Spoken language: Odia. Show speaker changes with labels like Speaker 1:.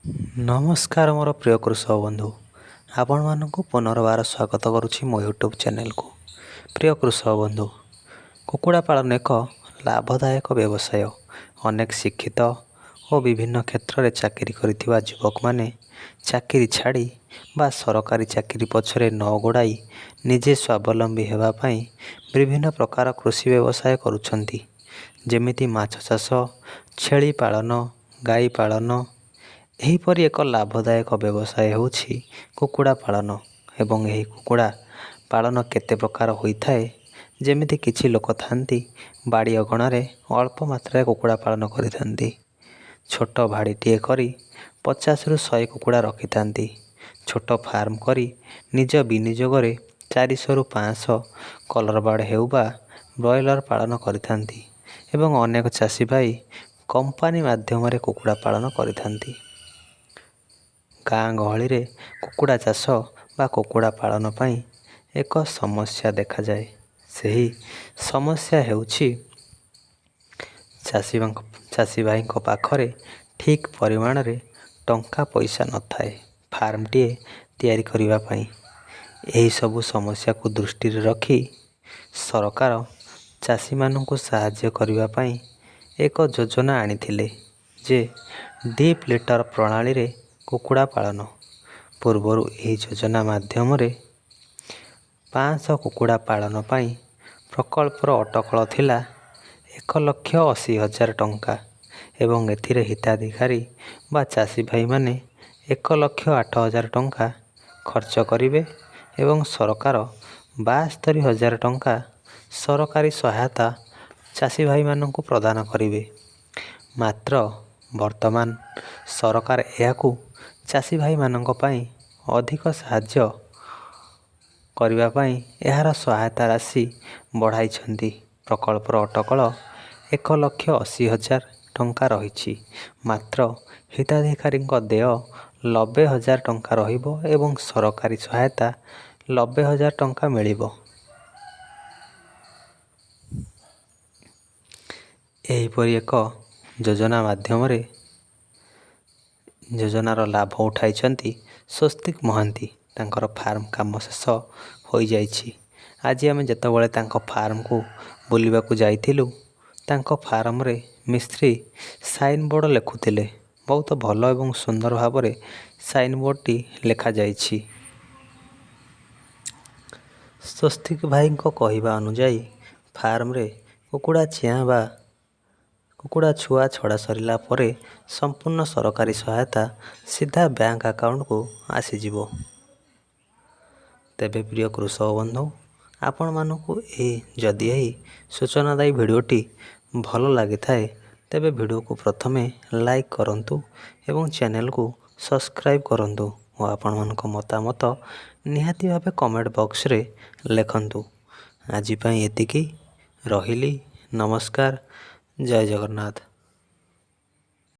Speaker 1: ନମସ୍କାର ମୋର ପ୍ରିୟ କୃଷକ ବନ୍ଧୁ, ଆପଣମାନଙ୍କୁ ପୁନର୍ବାର ସ୍ୱାଗତ କରୁଛି ମୋ ୟୁଟ୍ୟୁବ୍ ଚ୍ୟାନେଲକୁ। ପ୍ରିୟ କୃଷକ ବନ୍ଧୁ, କୁକୁଡ଼ା ପାଳନ ଏକ ଲାଭଦାୟକ ବ୍ୟବସାୟ। ଅନେକ ଶିକ୍ଷିତ ଓ ବିଭିନ୍ନ କ୍ଷେତ୍ରରେ ଚାକିରି କରିଥିବା ଯୁବକମାନେ ଚାକିରି ଛାଡ଼ି ବା ସରକାରୀ ଚାକିରି ପଛରେ ନ ଗୋଡ଼ାଇ ନିଜେ ସ୍ୱାବଲମ୍ବୀ ହେବା ପାଇଁ ବିଭିନ୍ନ ପ୍ରକାର କୃଷି ବ୍ୟବସାୟ କରୁଛନ୍ତି, ଯେମିତି ମାଛ ଚାଷ, ଛେଳି ପାଳନ, ଗାଈ ପାଳନ। ଏହିପରି ଏକ ଲାଭଦାୟକ ବ୍ୟବସାୟ ହେଉଛି କୁକୁଡ଼ା ପାଳନ। ଏବଂ ଏହି କୁକୁଡ଼ା ପାଳନ କେତେ ପ୍ରକାର ହୋଇଥାଏ, ଯେମିତି କିଛି ଲୋକ ଥାଆନ୍ତି, ବାଡ଼ି ଅଗଣାରେ ଅଳ୍ପ ମାତ୍ରାରେ କୁକୁଡ଼ା ପାଳନ କରିଥାନ୍ତି। ଛୋଟ ଭାଡ଼ିଟିଏ କରି 50ରୁ 100 କୁକୁଡ଼ା ରଖିଥାନ୍ତି। ଛୋଟ ଫାର୍ମ କରି ନିଜ ବିନିଯୋଗରେ 400ରୁ 500 କଲର୍ ବାର୍ଡ଼ ହେଉ ବା ବ୍ରଏଲର୍ ପାଳନ କରିଥାନ୍ତି ଏବଂ ଅନେକ ଚାଷୀ ଭାଇ କମ୍ପାନୀ ମାଧ୍ୟମରେ କୁକୁଡ଼ା ପାଳନ କରିଥାନ୍ତି। ଗାଁ ଗହଳିରେ କୁକୁଡ଼ା ଚାଷ ବା କୁକୁଡ଼ା ପାଳନ ପାଇଁ ଏକ ସମସ୍ୟା ଦେଖାଯାଏ। ସେହି ସମସ୍ୟା ହେଉଛି ଚାଷୀ ଭାଇଙ୍କ ପାଖରେ ଠିକ୍ ପରିମାଣରେ ଟଙ୍କା ପଇସା ନଥାଏ ଫାର୍ମଟିଏ ତିଆରି କରିବା ପାଇଁ। ଏହିସବୁ ସମସ୍ୟାକୁ ଦୃଷ୍ଟିରେ ରଖି ସରକାର ଚାଷୀମାନଙ୍କୁ ସାହାଯ୍ୟ କରିବା ପାଇଁ ଏକ ଯୋଜନା ଆଣିଥିଲେ ଯେ ଡିପ୍ ଲିଟର ପ୍ରଣାଳୀରେ କୁକୁଡ଼ା ପାଳନ। ପୂର୍ବରୁ ଏହି ଯୋଜନା ମାଧ୍ୟମରେ 500 କୁକୁଡ଼ା ପାଳନ ପାଇଁ ପ୍ରକଳ୍ପର ଅଟକଳ ଥିଲା 1,80,000 ଟଙ୍କା ଏବଂ ଏଥିରେ ହିତାଧିକାରୀ ବା ଚାଷୀ ଭାଇମାନେ 1,08,000 ଟଙ୍କା ଖର୍ଚ୍ଚ କରିବେ ଏବଂ ସରକାର 72,000 ଟଙ୍କା ସରକାରୀ ସହାୟତା ଚାଷୀ ଭାଇମାନଙ୍କୁ ପ୍ରଦାନ କରିବେ। ମାତ୍ର ବର୍ତ୍ତମାନ ସରକାର ଏହାକୁ ଚାଷୀ ଭାଇମାନଙ୍କ ପାଇଁ ଅଧିକ ସାହାଯ୍ୟ କରିବା ପାଇଁ ଏହାର ସହାୟତା ରାଶି ବଢ଼ାଇଛନ୍ତି। ପ୍ରକଳ୍ପର ଅଟକଳ 1,80,000 ଟଙ୍କା ରହିଛି, ମାତ୍ର ହିତାଧିକାରୀଙ୍କ ଦେୟ 90,000 ଟଙ୍କା ରହିବ ଏବଂ ସରକାରୀ ସହାୟତା 90,000 ଟଙ୍କା ମିଳିବ। ଏହିପରି ଏକ ଯୋଜନା ମାଧ୍ୟମରେ ଯୋଜନାର ଲାଭ ଉଠାଇଛନ୍ତି ସ୍ୱସ୍ତିକ ମହାନ୍ତି। ତାଙ୍କର ଫାର୍ମ କାମ ଶେଷ ହୋଇଯାଇଛି। ଆଜି ଆମେ ଯେତେବେଳେ ତାଙ୍କ ଫାର୍ମକୁ ବୁଲିବାକୁ ଯାଇଥିଲୁ, ତାଙ୍କ ଫାର୍ମରେ ମିସ୍ତ୍ରୀ ସାଇନ୍ ବୋର୍ଡ଼ ଲେଖୁଥିଲେ। ବହୁତ ଭଲ ଏବଂ ସୁନ୍ଦର ଭାବରେ ସାଇନ୍ ବୋର୍ଡ଼ଟି ଲେଖାଯାଇଛି। ସ୍ୱସ୍ତିକ ଭାଇଙ୍କ କହିବା ଅନୁଯାୟୀ, ଫାର୍ମରେ କୁକୁଡ଼ା ଚିଆଁ ବା କୁକୁଡ଼ା ଛୁଆ ଛଡ଼ା ସରିଲା ପରେ ସମ୍ପୂର୍ଣ୍ଣ ସରକାରୀ ସହାୟତା ସିଧା ବ୍ୟାଙ୍କ ଆକାଉଣ୍ଟକୁ ଆସିଯିବ। ତେବେ ପ୍ରିୟ କୃଷକ ବନ୍ଧୁ, ଆପଣମାନଙ୍କୁ ଏହି ଯଦି ଏହି ସୂଚନାଦାୟୀ ଭିଡ଼ିଓଟି ଭଲ ଲାଗିଥାଏ, ତେବେ ଭିଡ଼ିଓକୁ ପ୍ରଥମେ ଲାଇକ୍ କରନ୍ତୁ ଏବଂ ଚ୍ୟାନେଲକୁ ସବସ୍କ୍ରାଇବ୍ କରନ୍ତୁ ଓ ଆପଣମାନଙ୍କ ମତାମତ ନିହାତି ଭାବେ କମେଣ୍ଟ ବକ୍ସରେ ଲେଖନ୍ତୁ। ଆଜି ପାଇଁ ଏତିକି ରହିଲି। ନମସ୍କାର, ଜୟ ଜଗନ୍ନାଥ।